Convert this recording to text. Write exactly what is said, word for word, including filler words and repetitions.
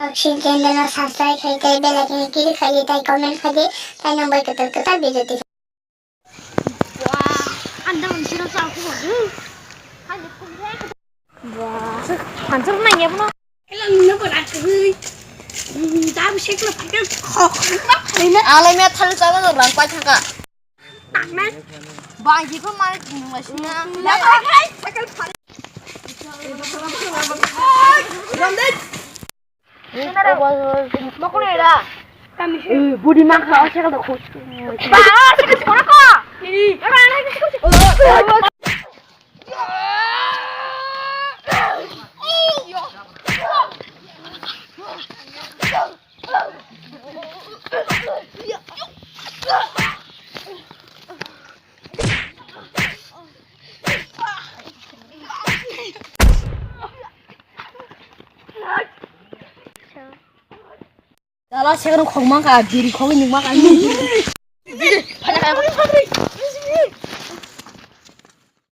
Oxygen channel no subscribe khai tei bell icon click khai di tei comment khai di tei nang bai kwtal kwtal video twi. Wah, anda unsino sa aku baru. Wah, hancur nang ya puno. Ela nino ko rat kui. Tabu seklo pakai khok khok na. Alai me thalu chala do lang pai thangka. Bang jiko mari tinung la sina. Budi mangkha o sekal da khus. Ba, o sekal da khus. Chala sekarang khok mangkha, biri khok ni mangkha.